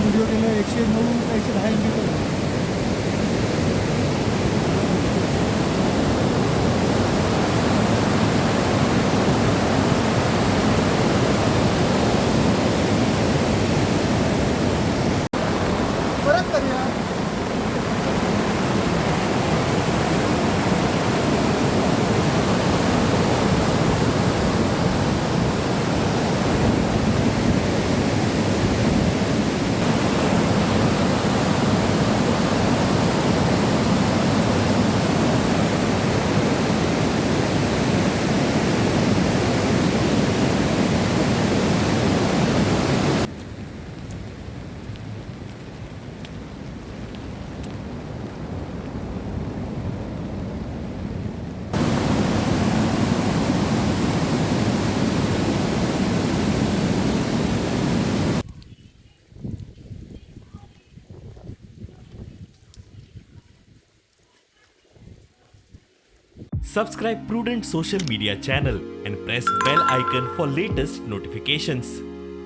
दिवशी व्हिडिओ केलं, 109 का 110 एम बी. परत करूया. Subscribe Prudent Social Media channel and press bell icon for latest notifications.